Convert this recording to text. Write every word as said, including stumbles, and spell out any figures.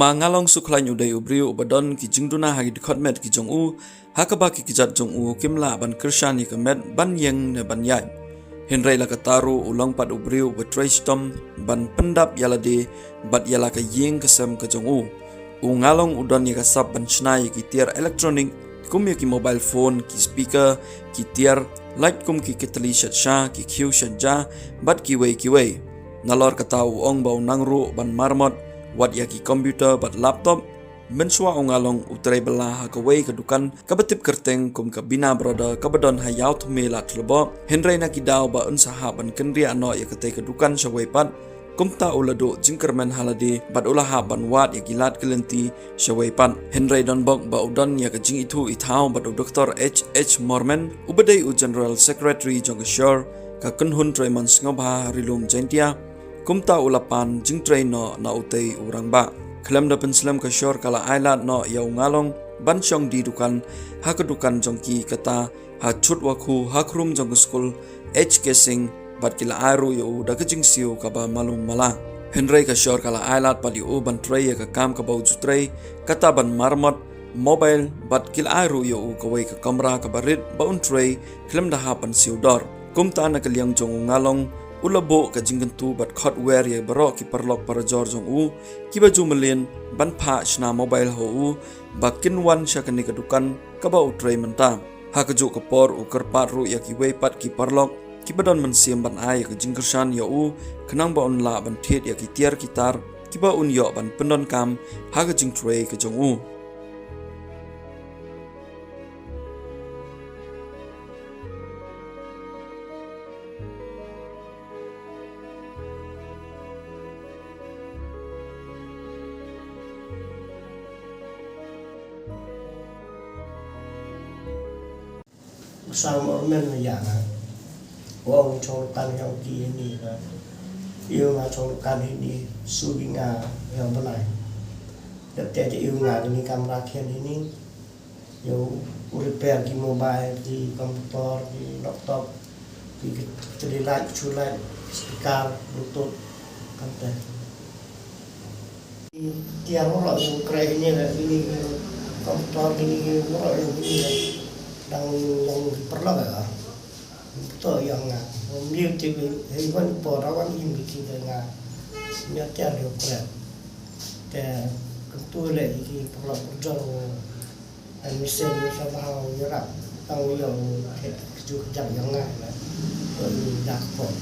Ma Ngalong Sukhlain u dei u briew uba don ki jingduna ha ki dkhot met ki jong u, ha kaba ki kjat jong u kim lah ban kyrshan ïa ka met ban ïeng ne ban ïaid. Hynrei la katta ruh u long pat u briew uba trei shitom ban pyndap ïa lade bad ïa la ka ïing ka sem ka jong u. U Ngalong u don ïa ka sap ban shna ïa ki tiar electronic kum ïa ki mobile phone, ki speaker, ki tiar, lait kum ki ketli shet sha, ki khiew shet ja, bad kiwei kiwei. Nalor kata u ong ba u nang ruh ban marmot wat ïa ki computer bad laptop. Mynshuwa u Ngalong u trei bylla ha kawei ka dukan kaba tip kyrteng kum ka Bina Brother kaba don ha Ïawthme Ladthadlaboh, hynrei na ki daw ba un sa hap ban kynriah noh ïa katei ka dukan shawei pat. Kumta u la duh jingkyrmen ha lade bad u la hap ban wad ïa ki lad ki lynti shawei pat. Hynrei donbok ba u don ïa ka jingithuh ithaw bad u Doktor H H Mormen uba dei u General Secretary jong ka Shor, ka kynhun trei mon sngewbha ha Ri Lum Jaintia, kumta u la pan jingtrei noh na utei u rangbah. Khlem da pynslem ka Shor ka la ai lad noh ïa u Ngalong ban shong die dukan ha ka dukan jong ki, kata ha Chutwakhu, ha khrum jong ka skul H K Singh, bad ki la ai ruh ïa u da ka jingsiew kaba malu mala. Hynrei ka Shor ka la ai lad pat ïa u ban trei ïa ka kam kaba u ju trei, kata ban marmot mobile, bad ki la ai ruh ïa u kawei ka kamra kaba rit ba un trei khlem da hap ban siew dor. Kumta na ka liang jong u Ngalong u la buh ka jingkyntu bad khot wer ïa baroh ki paralok parajor jong u kiba ju mlien ban phah shna mobile ha u ba kin wan sha kane ka dukan kaba u trei mynta. Ha kajuh ka por u kyrpad ruh ïa kiwei pat ki paralok kiba don mynsiem ban ai ïa ka jingkyrshan ïa u, khnang ba un lah ban thied ïa ki tiar ki tar kiba un ïoh ban pyndonkam ha ka jingtrei ka jong u. Sa mor men ïa nga. Wa u chong dukan ïa u ki ini ka. Ïa nga chong dukan ini, su bi nga ïa u Blai. Dep te te ïa nga ini kamra khian ini. Ïa u repair ki mobile, ki computer, ki laptop, ki, ki, ki light, ki light, speaker, Bluetooth, kan te. Tiar waroh ïa u kreh ini, ini, computer ini, waroh ïa ini, dang, dang paralok ïa. To ïa nga. Music, hei wan por, wan im ki ïa nga. Ïa tiar ïa u kreh. Te, kyntu leh ïa ki paralok parajor. Ai mynsiem ïa u sa bha u ïarap. Tang u ïa u khet kjut kjat ïa nga ïa. Ïa u dak pok.